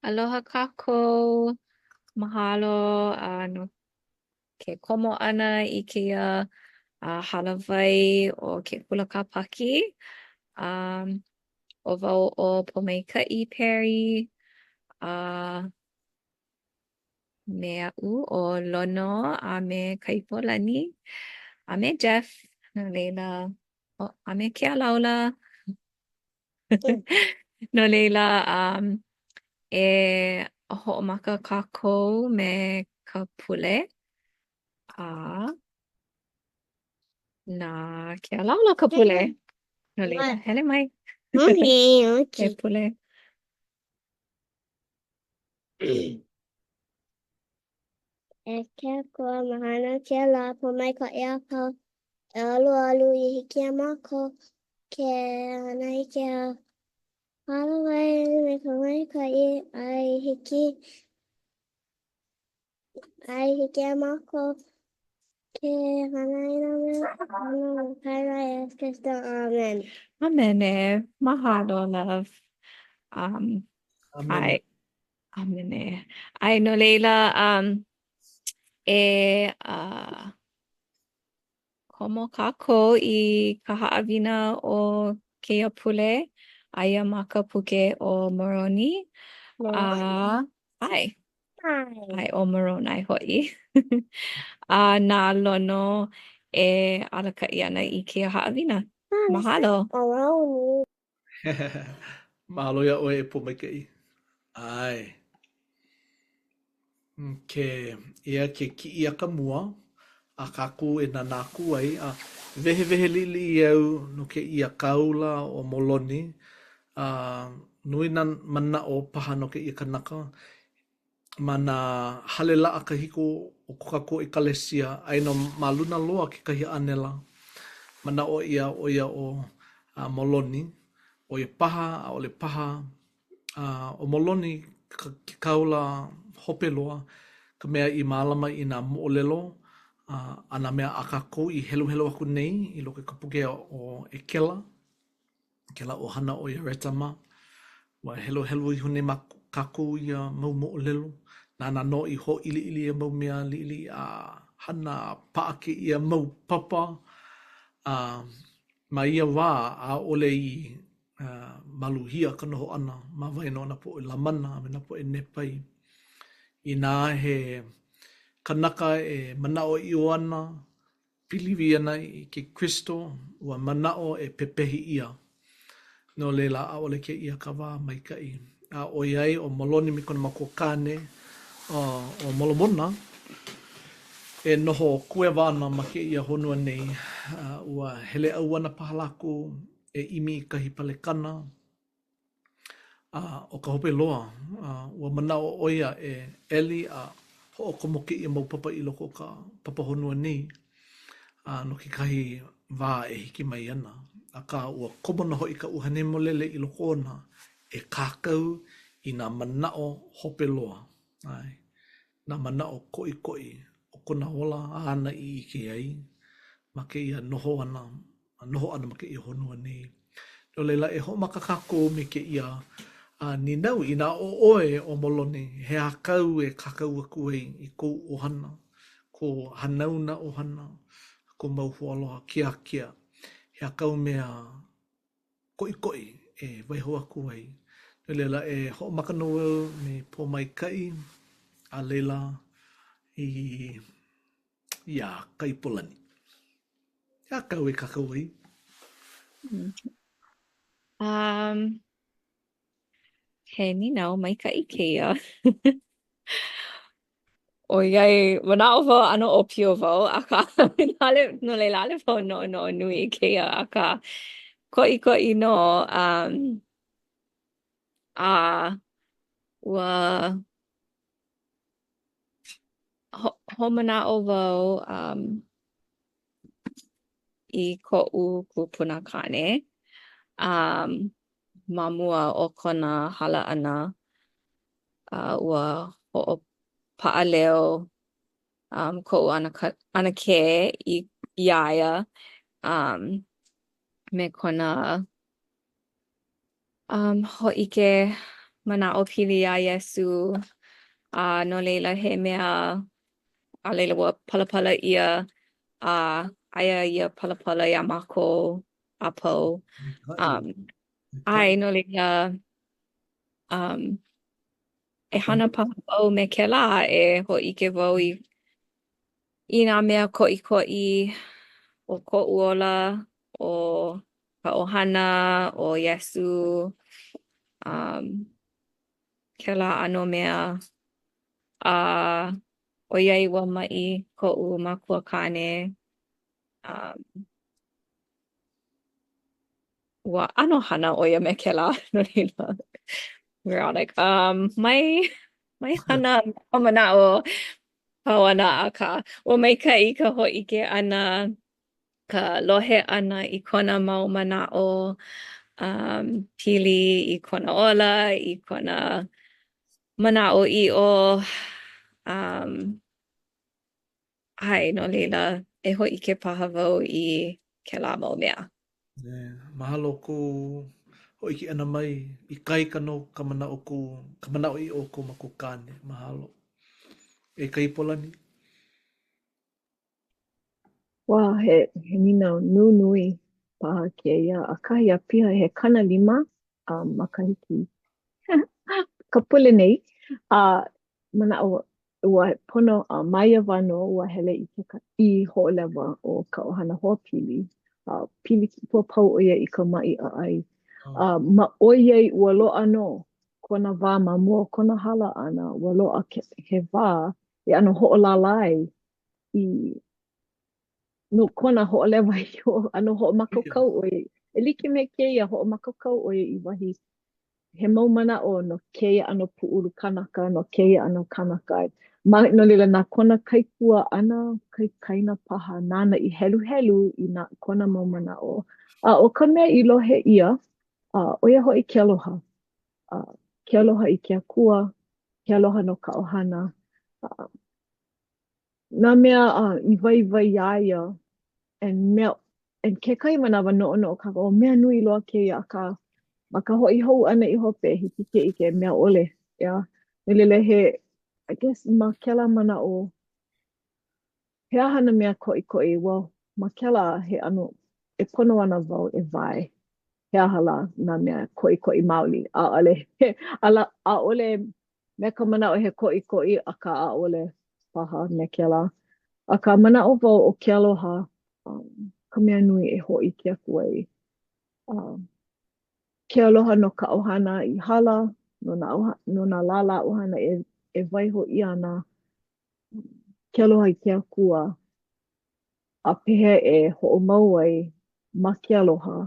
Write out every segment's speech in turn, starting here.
Aloha kākou. Mahalo uh, no ke komo ʻana i kēia uh, hālāwai o ke Kula Kāpaki. Um, ʻo wau ʻo Pōmaikaʻi Perry a uh, me aʻu ʻo Lono a me Kaipolani a me Jeff. No laila, oh, a me Kealaula. No laila, um, e hoʻomaka kākou me ka pule a na Kealaula ka pule. No laila, hele mai. E pule. E ke Akua, mahalo no kēia lā, pōmaikaʻi a pau, e ʻoluʻolu i hiki iā mākou ke hana i kēia hālāwai me ka maikaʻi a i hiki a i hiki iā mākou ke hana i nā mea pono ma ka inoa Iesū Kristo. ʻAmen. ʻAmene. Mahalo, love. Um, ʻAmene. ʻae. ʻAmene. ʻAe, no laila, um, e uh, komo kākou i ka haʻawina o kēia pule, aia ma ka puke ʻo Moroni. A, ʻae. ʻAe, ʻo Moroni hoʻi. A na Lono e alakaʻi ana i kēia haʻawina. Mahalo. Moroni. Mahalo iā ʻoe e Pōmaikaʻi. ʻAe. Okay, eia ke kiʻi aka mua a kākou e nānā aku ai, a wehewehe liʻiliʻi au no kēia kāula ʻo Moloni, a nui nā manaʻo paha no kēia kanaka. Ma nā hale laʻa kahiko o ko kākou ʻekalesia, aia nō ma luna loa kekahi ʻānela, manaʻo ʻia ʻo ia ʻo Moloni, ʻo ia paha, ʻaʻole paha. A ʻo Moloni ke kāula hope loa, ka mea i mālama i nā moʻolelo a nā mea a kākou i heluhelu aku nei i loko o ka puke ʻo ʻEkela. Kēlā ʻohana o Iareta mā. Ua heluhelu iho nei kākou ia mau moʻolelo. Nāna nō i hōʻiliʻili ia mau mea liʻiliʻi a hana a paʻa kēia mau papa. A ma ia wā, ʻaʻole i maluhia ka noho ʻana ma waena o nā poʻe Lamana a me nā poʻe Nepai. Inā he kanaka e manaʻoʻiʻo ana, piliwi ana i ke Kristo, ua manaʻo e pepehi ʻia. No laila, ʻaʻole kēia ka wā maikaʻi. A ʻoiai ʻo Moloni me kona makuakāne, ʻo Molomona, e noho kuewa ana ma kēia honua nei, ua hele ʻauana paha lākou e ʻimi i kahi palekana, A ʻo ka hope loa, ua manaʻo ʻo ia e ʻeli a hoʻokomo kēia mau papa i loko o ka papa honua nei, a no kekahi wā e hiki mai ana. Akā, ua komo nō hoʻi ka ʻUhane Hemolele i loko ona e kākau i nā manaʻo hope loa, ʻae, nā manaʻo koʻikoʻi o kona ola āna i ʻike ai ma kēia noho ʻana noho ʻana ma kēia honua nei. No laila, e hoʻomaka kākou me kēia nīnau, inā ʻo ʻoe ʻo Moloni, he aha kāu e kākau aku ai i kou ʻohana, kou hanauna ʻohana, kou mau hoaaloha keakea, he aha kāu mea koʻikoʻi e waiho aku ai? No laila, e hoʻomaka nō au me Pōmaikaʻi, a laila i iā Kaipolani. He aha kāu e kākau ai? Um, he nīnau maikaʻi kēia. ʻOiai, manaʻo wau ʻano ʻōpio wau, akā ʻaʻole, no laila ʻaʻole wau noʻonoʻo nui i kēia, akā koʻikoʻi nō um, a ua Hoʻomanaʻo wau um i koʻu kupuna kāne um ma mua o kona hala ʻana uh ua hoʻopaʻaleo um koʻu ʻanakē i iā ia um me kona um hōʻike. manaʻo pili iā Iesū a no leila he mea a laila ua palapala ʻia a aia ia palapala iā mākou a pau. Um, ʻae, no leila um, e hana paha wau me kēlā e hōʻike wau i i nā mea koʻikoʻi o koʻu ola, o ka ʻohana, ʻo Iesū, um, kēlā ʻano mea. A ʻoiai ua maʻi koʻu makuakāne, um, ua ʻano hana ʻo ia me kēlā no laila we're all like um mai mai hana ka manaʻo pau ana akā ua maikaʻi ka hōʻike ʻana ka lohe ʻana i kona mau manaʻo um pili i kona ola i kona manaʻoʻiʻo um ʻae, no laila, e hōʻike paha wau i kēlā mau mea. Yeah. Mahalo kou hōʻike ʻana mai, ikaika nō ka manaʻo kou, ka manaʻoʻiʻo o kou makuakāne. Mahalo. E Kaipolani. Wow, he, he nīnau nunui paha kēia. ʻAkahi a piha he 50 um, makahiki ka pule nei. A uh, manaʻo ua pono a ma ia wā nō ua hele i ke i Hoʻolewa ʻo ka ʻohana hoapili a pili ua pau ʻo ia i ka maʻi ʻaʻai. Oh. A ma ʻoiai ua loaʻa nō kona wā ma mua o kona hala ʻana, ua loaʻa ke, he wā e ʻano hoʻolālā ai i no kona hoʻolewa iho, ʻano hoʻomākaukau ʻo ia. E like me kēia, hoʻomākaukau ʻo ia i wahi he mau manaʻo no kēia ʻano pūʻulu kanaka, no kēia ʻano kanaka. Ma, no laila, na kona kaikuaʻana, kaikaina paha, nāna i heluhelu i nā, kona mau manaʻo. A ʻo ka mea i lohe ʻia, a, ʻo ia hoʻi ke aloha. A, ke aloha i ke Akua, ke aloha no ka ʻohana. A, nā mea uh, i waiwai iā ia, and mea, and kekahi manawa noʻonoʻo kākou, oh, mea nui loa kēia, akā, ma ka hoʻi hou ʻana i hope, hiki ke ʻike mea ʻole, yeah. No laila he, I guess, ma kēlā manaʻo, he aha nā mea koʻikoʻi? Well, ma kēlā, he ʻano, e pono ana wau e wae. He aha lā nā mea koʻikoʻi maoli? ʻAʻole, ala, ʻaʻole me ka manaʻo he koʻikoʻi, akā ʻaʻole paha me kēlā. Akā manaʻo wau ʻo ke aloha um, ka mea nui e hōʻike aku ai. Um, ke aloha no ka ʻohana i hala, no nā, no nā lālā ʻohana e, e waiho ʻia ana, ke aloha i ke Akua, a pehea e hoʻomau ai ma ke aloha,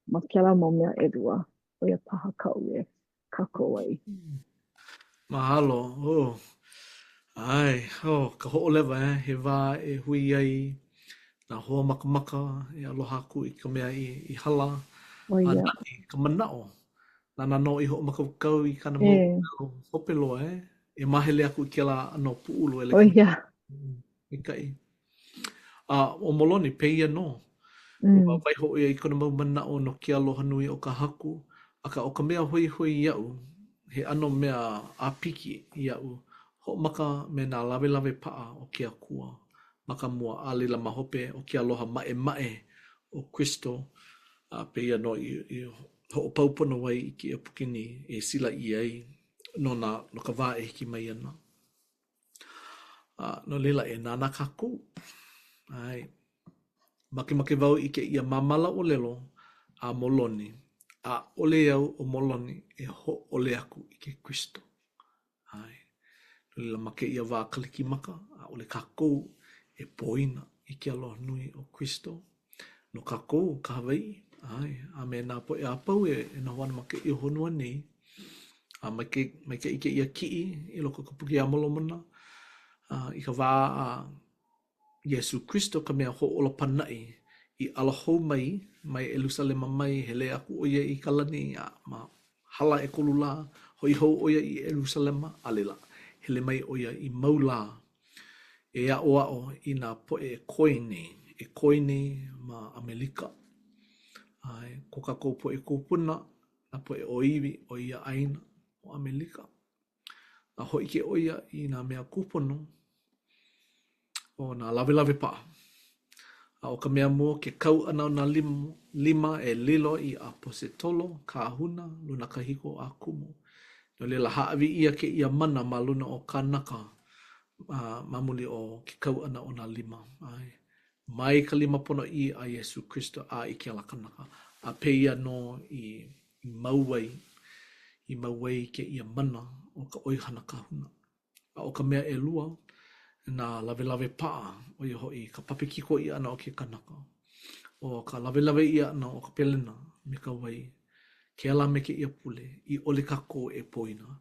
ma kēlā mau mea ʻelua, ʻo ia paha kaʻu e kākoʻo ai. Mahalo. Oh. ʻAe, oh, ka hoʻolewa, eh, he wā e hui ai nā hoa makamaka e aloha aku i ka mea i, i hala. ʻO A ia. nani ka manaʻo, nāna nō i hoʻomākaukau i kāna mau E. ʻōlelo hope loa, eh, e māhele aku i kēlā ʻano pūʻulu e ʻO like me ia. Maikaʻi. A ʻo Moloni, pēia nō. Ua Mm. waiho ʻo ia i kona mau manaʻo no ke aloha nui o ka Haku, akā ʻo ka mea hoihoi iaʻu, he ʻano mea ʻāpiki iaʻu, hoʻomaka me nā lawelawe paʻa o ke Akua ma ka mua, a laila ma hope o ke aloha maʻemaʻe o Kristo, a pēia nō i, i hoʻopau pono ai i kēia puke nei e sila ʻia ai no nā, no ka wā e hiki mai ana. A no laila, e nānā kākou. ʻAe. Makemake wau i kēia māmala ʻōlelo a Moloni, ʻaʻole au ʻo Moloni e hōʻole aku i ke Kristo. ʻAe. No laila, ma kēia wā Kalikimaka, ʻaʻole kākou e pōina i ke aloha nui o Kristo. No kākou ka Hawaiʻi, ʻae, a me nā poʻe a pau e, e noho ana ma kēia honua nei, a maikaʻi, maikaʻi kēia kiʻi i loko o ka Puke a Molomona, a i ka wā a Iesū Kristo ka mea hoʻōla pānaʻi i ala hou mai mai ʻElusalema mai, hele aku ʻo ia i ka lani, a ma hala ʻekolu lā, hoʻi hou ʻo ia i ʻElusalema, a laila, hele mai ʻo ia i mau lā e aʻoaʻo i nā poʻe e koe nei, e koe nei ma ʻAmelika. A ko kākou poʻe kūpuna, nā poʻe ʻōiwi o ia ʻāina. o ʻAmelika. A hōʻike ʻo ia i nā mea kūpono o nā lawelawe paʻa. A ʻo ka mea mua, ke kau ʻana o nā lima e lilo i ʻaposetolo, kāhuna, lunakahiko, a kumu. No laila, hāʻawi ʻia kēia mana ma luna o kānaka ma muli o ke kau ʻana o nā lima. ʻAe. Mai ka lima ponoʻī a Iesū Kristo a i ke ala kanaka, a pēia nō i mau ai, i mau ai kēia mana o ka ʻoihana kahuna. A ʻo ka mea ʻelua, nā lawelawe paʻa, ʻo ia hoʻi ka papekiko ʻia ʻana o ke kanaka, ʻo ka lawelawe ʻia ʻana o ka pelena me ka wai, kēlā me kēia pule, i ʻole kākou e poina.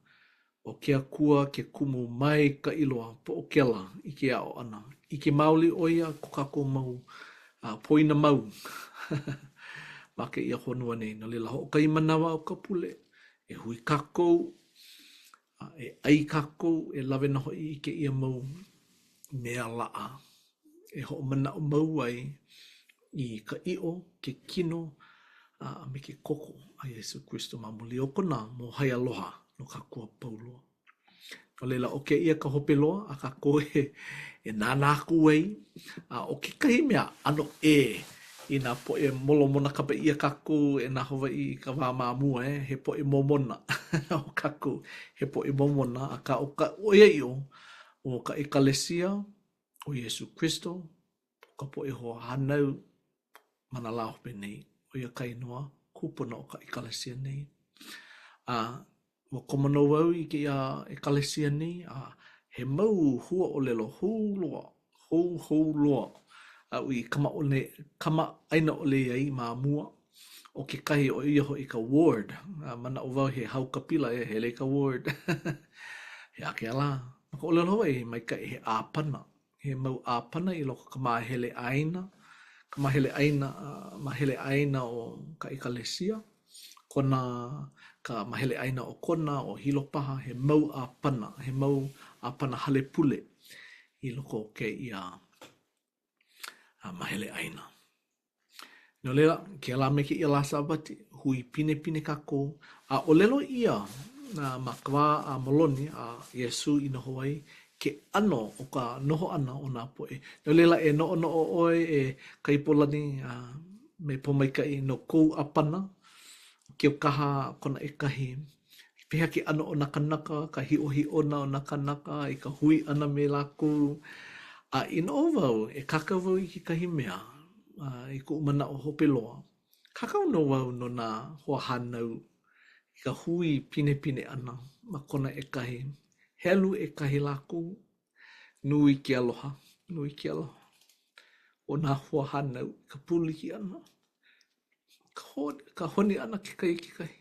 ʻO ke Akua ke kumu maikaʻi loa, poʻokela i ke aʻo ʻana. ʻIke maoli ʻo ia ko kākou mau poina mau ma kēia honua nei. No laila, hoʻokahi manawa o ka pule, e hui kākou, a e ʻai kākou, e lawe nō hoʻi i kēia mau mea laʻa e hoʻomanaʻo mau ai i ka ʻiʻo, ke kino, a me ke koko a Iesū Kristo ma muli o kona mōhai aloha no kākou a pau loa. No laila, ʻo kēia ka hope loa a kākou e, e nānā aku ai. A ʻo kekahi mea ʻano ʻē i nā poʻe Molomona, kapa ʻia kākou e nā Hawaiʻi i ka wā ma mua, eh, he poʻe Momona o kākou, he poʻe Momona, akā ʻo ka ʻoiaʻiʻo, ʻo ka ʻEkalesia o Iesū Kristo, ʻo ka poʻe hoahānau ma nā lā hope nei, ʻo ia ka inoa kūpono o ka ʻekalesia nei. A ua komo nō wau i kēia ʻekalesia nei, a he mau huaʻōlelo hou loa, hou hou loa aʻu i kamaʻole, kamaʻāina ʻole ai ma mua. ʻO kekahi, ʻo ia hoʻi ka ward. A manaʻo wau he haukapila e hele i ka ward. He aha kēlā? Ma ka ʻōlelo Hawaiʻi, maikaʻi he ʻāpana. He mau ʻāpana i loko o ka māhele ʻāina, ka māhele ʻāina, māhele ʻāina o ka ʻekalesia, kona, ka māhele ʻāina o Kona, o Hilo paha, he mau ʻāpana, he mau ʻāpana hale pule i loko o kēia māhele ʻāina. No laila, kēlā me kēia lā Sābati, hui pinepine kākou, a ʻōlelo ʻia ma ka wā a Moloni a Iesū i noho ai, ke ʻano o ka noho ʻana o nā poʻe. No laila, e noʻonoʻo ʻoe e Kaipolani a me Pōmaikaʻi no kou ʻāpana, Keaukaha Kona ʻEkahi, Pehea ke ʻano o nā kānaka, ka hiʻohiʻona o nā kānaka i ka hui ʻana me lākou. A i noʻo wau, e kākau wau i kekahi mea, a i koʻu manaʻo hope loa, kākau nō wau no nā hoahānau i ka hui pinepine ʻana ma Kona ʻEkahi. Helu ʻekahi lākou. Nui ke aloha, nui ke aloha o nā hoahānau i ka pūliki ʻana, ka honi ʻana kekahi i kekahi.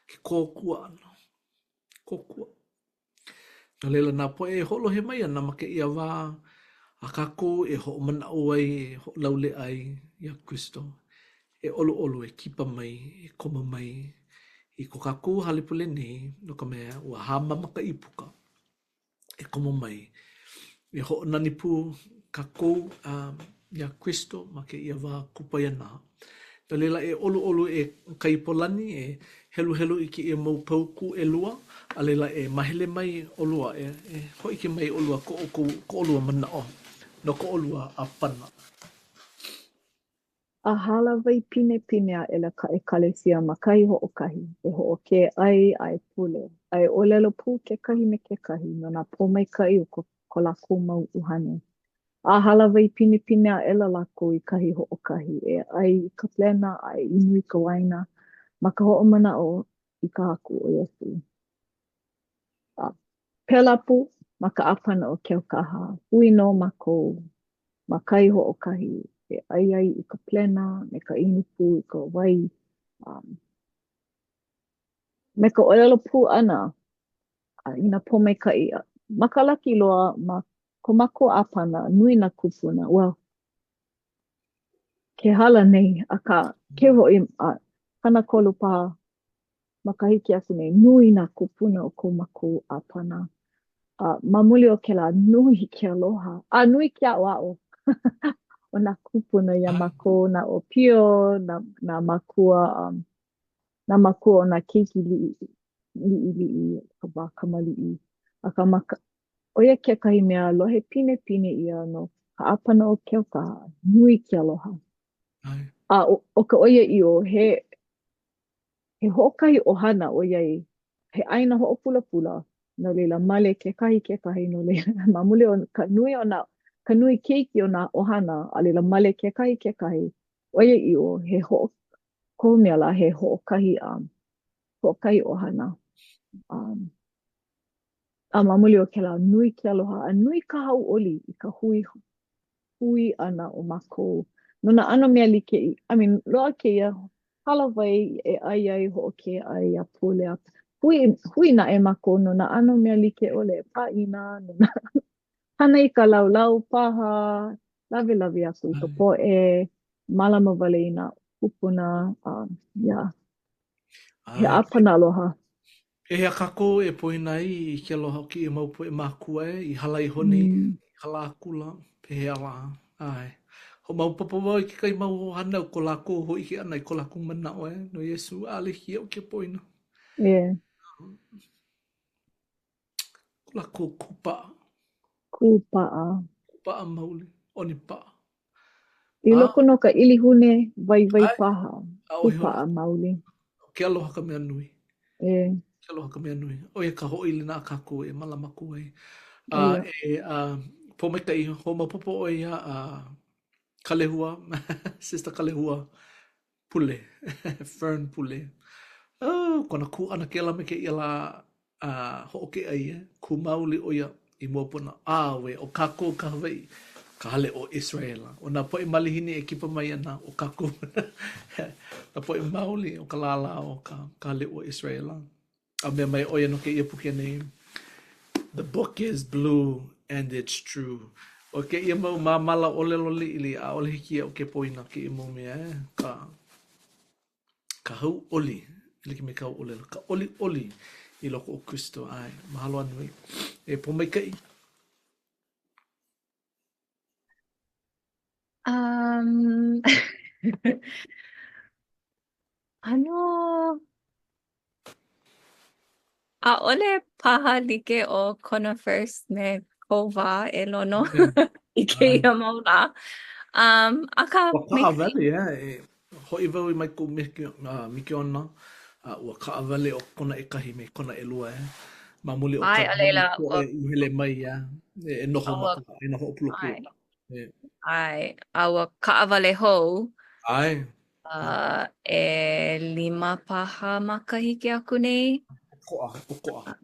ke kōkua ʻana, kōkua. No laila, nā poʻe e hoʻolohe mai ana ma kēia wā a kākou e hoʻomanaʻo ai, e hoʻolauleʻa ai iā Kristo, e ʻoluʻolu e kipa mai, e komo mai i ko kākou hale pule nei, no ka mea, ua hāmama ka ʻīpuka. e komo mai, e hoʻonani pū kākou iā Kristo ma kēia wā kupaianaha. No laila, e ʻoluʻolu e Kaipolani, e heluhelu i kēia mau paukū ʻelua, a laila e mahele mai ʻolua, e, e hōʻike mai ʻolua ko ʻoukou, ko ʻolua manaʻo no ko ʻolua ʻāpana. A hālāwai pinepine aʻela ka ʻekalesia ma kahi hoʻokahi, e hoʻokē ʻai a e pule, a e ʻōlelo pū kekahi me kekahi no nā pōmaikaʻi o ko, ko lākou mau ʻuhane. A hālāwai pinepine aʻela lākou i kahi hoʻokahi, e ʻai i ka palena a e inu i ka waina, ma ka hoʻomanaʻo i ka Haku ʻo Iesū. A pēlā pū ma ka ʻāpana o Keaukaha, hui nō mākou ma kahi hoʻokahi e ʻai ai i ka palena me ka inu pū i ka wai, um, me ka ʻōlelo pū ʻana i nā pōmaikaʻi. Ma ka laki loa, ma ko mākou ʻāpana, nui nā kūpuna, ua ke hala nei, akā, keu hoʻi a 30 paha makahiki aku nei, nui nā kūpuna o ko mākou ʻāpana. A ma muli o kēlā, nui ke aloha, a nui ke aʻoaʻo o nā kūpuna iā mākou, nā ʻōpio, nā, nā mākua, um, nā mākua o nā keiki liʻiliʻi. Liʻiliʻi, ka wā kamaliʻi. Akā ma ka, ʻo ia kekahi mea lohe pinepine ʻia no ka ʻāpana o Keaukaha, nui ke aloha. ʻAe. A ʻo, ʻo ka ʻoiaʻiʻo, he, he hoʻokahi ʻohana ʻoiai he ʻāina hoʻopulapula, no laila male kekahi kekahi, no laila ma muli o ka nui o nā, ka nui keiki o nā ʻohana, a laila male kekahi kekahi, ʻoiaʻiʻo, he hoʻo, kohu mea lā he hoʻokahi, um, hoʻokahi ʻohana. Um, a ma muli o kēlā, nui ke aloha a nui ka hauʻoli i ka hui hui ʻana o mākou no nā ʻano mea like. I mean, loaʻa kēia hālāwai e ʻai ai, hoʻokē ʻai a pule a hui, hui naʻe mākou no nā ʻano mea like ʻole, pāʻina, no nā hana i ka laulau paha, lawelawe aku i ka poʻe, mālama wale i nā kūpuna, um, yeah. He ʻāpana aloha. Pehea kākou e poina ai i ke aloha o kēia mau poʻe mākua e i hala iho nei, mm. i hala akula, pehea lā? ʻAe. Hoʻomaopopo wau i kekahi mau hoahānau ko lākou hōʻike ʻana i ko lākou manaʻo e no Iesū, ʻaʻole hiki iaʻu ke poina. Yeah. Ko lākou kūpaʻa. Kūpaʻa. Kūpaʻa maoli, ʻonipaʻa. I loko nō ka ʻilihune, waiwai paha, kūpaʻa maoli. ʻO ke aloha ka mea nui. E. Ke aloha ka mea nui. ʻO ia ka hoʻoilina a kākou e mālama aku ai. A e a pōmaikaʻi, hoʻomaopopo ʻoe iā a Kalehua, Sister Kalehua Pule, Fern Pule. Oh, kona kū ʻana kēlā me kēia lā a hoʻokē ʻai, e, kū maoli ʻo ia i mua pono. Auē, ʻo kākou ka Hawaiʻi, ka hale o ʻIseraʻela. ʻO nā poʻe malihini e kipa mai ana, ʻo kākou ka poʻe maoli o ka lālā o ka, ka hale o ʻIseraʻela. A mea mai ʻo ia no kēia puke nei, The book is blue and it's true. ʻO kēia mau māmala ʻōlelo liʻiliʻi, ʻaʻole hiki iaʻu ke poina kēia mau mea, e, ka ka hauʻoli, e like me kāu ʻōlelo, ka ʻoliʻoli i loko o Kristo. ʻAe, mahalo a nui. E pōmaikaʻi. Um, ʻano ʻaʻole paha like ʻo Kona First me kou wā e Lono i kēia mau lā. Um, akā, Ua kaʻawale, e, hoʻi wau mai koʻu mikiona, a ua kaʻawale ʻo Kona ʻekahi me Kona ʻelua, e, ma muli o ka nui poʻe i hele mai, e, e noho ma ka ʻāina hoʻopulapula. ʻAe, a ua kaʻawale hou. ʻAe. Uh, ʻelima paha makahiki aku nei. ʻOkoʻa, ʻokoʻa.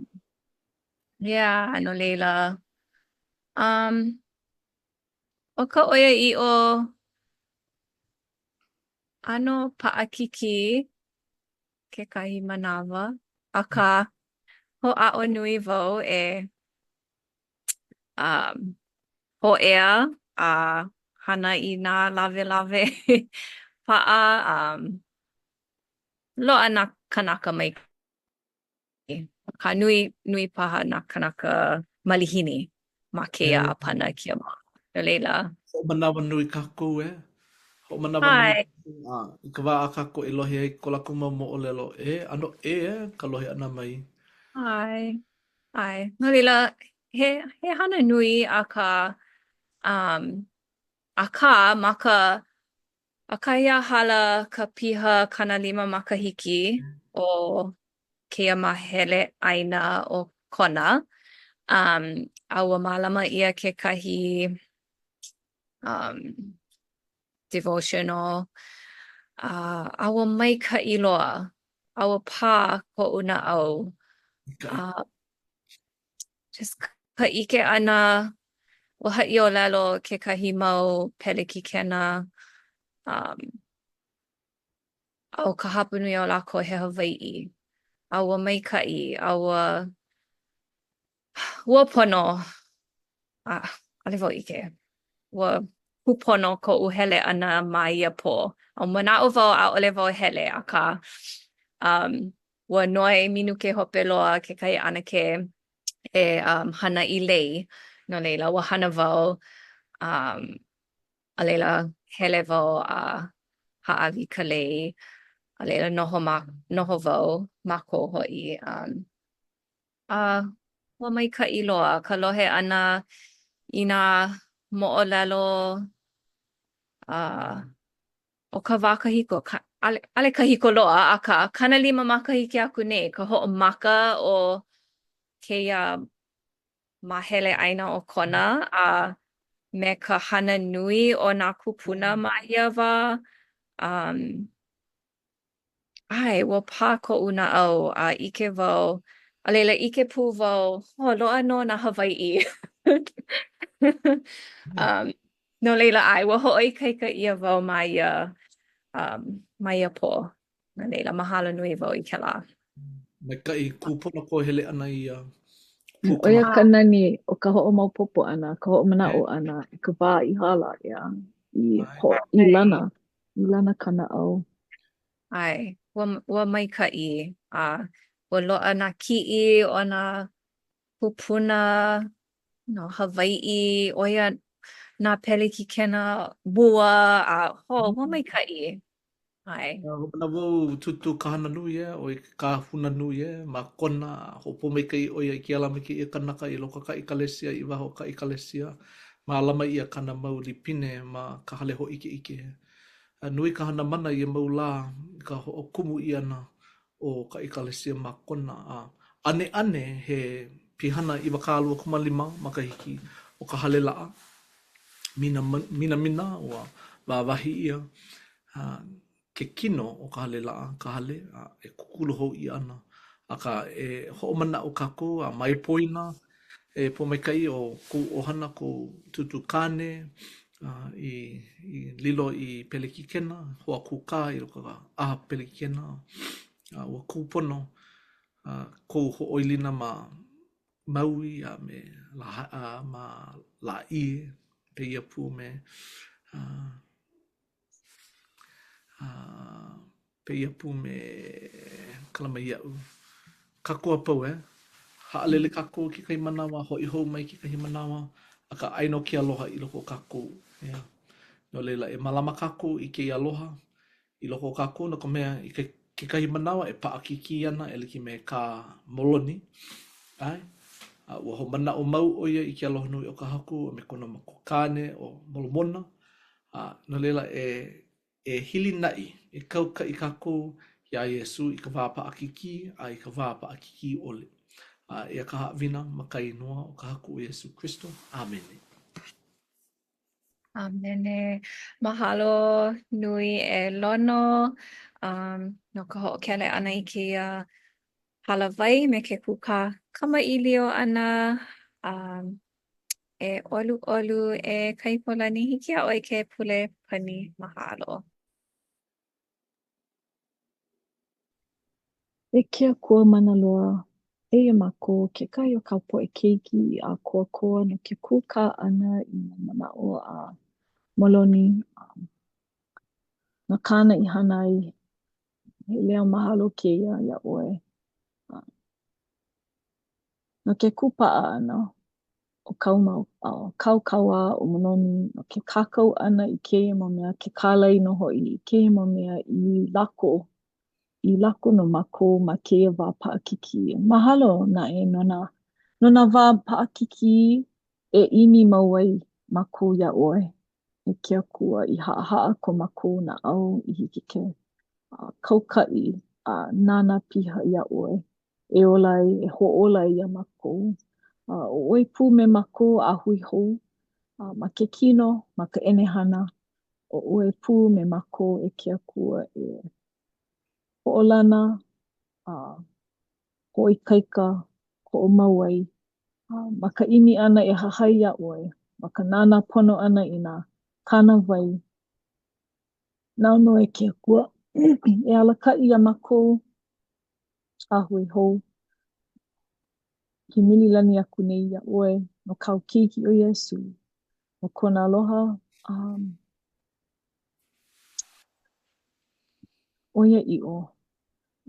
Yeah, no laila. Um, ʻo ka ʻoiaʻiʻo, ʻano paʻakikī kekahi manawa, akā hoʻāʻo nui wau e um, hōʻea a hana i nā lawelawe paʻa um, loaʻa nā kanaka mai Akā nui, nui paha nā kanaka malihini ma kēia ʻāpana kēia mau. No laila. Hoʻomanawanui kākou, e. Hoʻomanawanui a i ka wā a kākou e lohe ai ko lākou mau moʻolelo, e, ʻano ʻē e, ka lohe ʻana mai. ʻAe, ʻae. No laila, he, he hana nui akā, um, akā, ma ka ʻAkahi a hala ka piha 50 makahiki o kēia māhele ʻāina o Kona, um, a ua mālama ʻia kekahi um, devotional, a, a ua maikaʻi loa, a ua pā koʻu naʻau. A just ka ʻike ʻana, ua haʻiʻōlelo kekahi mau pelekikena, um, a ʻo ka hapanui o lākou he Hawaiʻi. A ua maikaʻi, a ua, ua pono, a, ʻaʻole wau ʻike. Ua kūpono koʻu hele ʻana ma ia pō. A manaʻo wau ʻaʻole wau e hele, akā, um, ua noi minuke hope loa kekahi ʻanakē e um, hana i lei. No laila, ua hana wau, um, a laila, hele wau a hāʻawi ka lei. A laila noho ma noho wau, mākou hoʻi um a ua maikaʻi loa ka lohe ʻana i nā moʻolelo a o ka wā kahiko ka ʻaʻole ʻaʻole kahiko loa akā 50 makahiki aku nei ka hoʻomaka o kēia māhele ʻāina o Kona a me ka hana nui o nā kūpuna ma ia wā. Um, ʻae, ua pā koʻu naʻau a ʻike wau, a laila ʻike pū wau, oh, loaʻa nō nā Hawaiʻi. Um, no laila, ʻae, ua hoʻoikaika ʻia wau ma ia, um, ma ia pō. No laila, mahalo nui wau i kēlā. Maikaʻi, kūpono kou hele ʻana i ia ʻO ia ka nani o ka hoʻomaopopo ʻana, ka hoʻomanaʻo ʻana i ka wā i hala, ʻeā, i ho i lana, i lana ka naʻau. ʻAe, ua ua maikaʻi, a ua loaʻa nā kiʻi o nā kūpuna no Hawaiʻi, ʻo ia nā pelekikena mua, a oh, ua maikaʻi. ʻAe. Hoʻomanaʻo wau Tūtū Kahananui e, ʻo ia ke kahuna nui e, ma Kona, hoʻopōmaikaʻi ʻo ia i kēlā me kēia kanaka i loko o ka ʻekalesia, i waho o ka ʻekalesia. Mālama ʻia kāna mau lipine ma ka hale hōʻikeʻike. A nui ka hana mana ia mau lā i ka hoʻokumu ʻia ʻana o ka ʻekalesia ma Kona, a ʻaneʻane he pihana 25 makahiki o ka hale laʻa. Mina, minamina, ua wāwahi ʻia ke kino o ka hale laʻa, ka hale, a e kūkulu hou ʻia ana. Akā, e hoʻomanaʻo kākou a mai poina e pōmaikaʻi ʻo kou ʻohana, kou tūtū kāne, i, i lilo i pelekikena, hoa kūkā i loko o ka ʻaha pelekikena, a ua kūpono kou hoʻoilina ma Maui a me a ma Lāʻie, pēia pū me a pēia pū me kala mai iaʻu. Kākou a pau, e. Haʻalele kākou kekahi manawa, hoʻi hou mai kekahi manawa, akā aia nō ke aloha i loko o kākou, ʻeā. No laila, e mālama kākou i kēia aloha i loko o kākou no ka mea, i ke, kekahi manawa e paʻakikī ana e like me kā Moloni, ʻae, a ua hoʻomanaʻo mau ʻo ia i ke aloha nui o ka Haku a me kona makuakāne ʻo Molomona, a no laila e e hilinaʻi, e kaukaʻi kākou iā Iesū i ka wā paʻakikī a i ka wā paʻakikī ʻole. A eia ka haʻawina ma ka inoa o ka Haku ʻo Iesū Kristo. ʻĀmene. ʻĀmene. Mahalo nui e Lono um, no ka hoʻokele ʻana i kēia hālāwai me ke kūkā kamaʻilio ʻana. Um, e ʻoluʻolu e Kaipolani, hiki iā ʻoe ke pule pani mahalo. E ke Akua mana loa, eia mākou, kekahi o kāu poʻe keiki i ʻākoakoa no ke kūkā ʻana i nā manaʻo a Moloni no kāna i hana ai. He leo mahalo kēia iā ʻoe. No ke kūpaʻa ʻana o kāu mau, kāu kauā ʻo Moloni, no ke kākau ʻana i kēia mau mea, ke kālai nō hoʻi i kēia mau mea i lako, i lako no mākou ma kēia wā paʻakikī. Mahalo naʻe no nā, no nā wā paʻakikī e ʻimi mau ai mākou iā ʻoe, e ke Akua, i haʻahaʻa ko mākou naʻau i hiki ke kaukaʻi a nānā piha iā ʻoe e ola ai, e hoʻōla ai iā mākou. A ʻo ʻoe pū me mākou a hui hou a ma ke kino, ma ka ʻenehana, ʻo ʻoe pū me mākou e ke Akua e hoʻolana a hoʻoikaika, hoʻomau ai a ma ka ʻimi ʻana e hahai iā ʻoe, ma ka nānā pono ʻana i nā kānāwai Nāu nō e ke Akua e alakaʻi iā mākou a hui hou. Ke mililani aku nei iā ʻoe no kāu keiki ʻo Iesū, no kona aloha um, ʻoiaʻiʻo,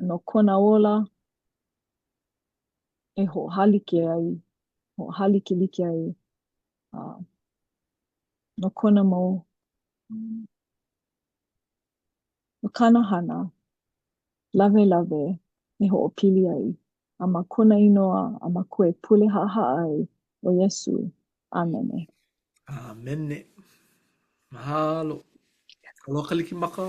no kona ola e hoʻohālike ai, hoʻohālikelike ai, uh, no kona mau, um, no kāna hana. Lawelawe e hoʻopili ai, a ma kona inoa a mākou e pule haʻahaʻa ai, ʻo Iesū. ʻĀmene. ʻĀmene. Mahalo. Aloha Kalikimaka.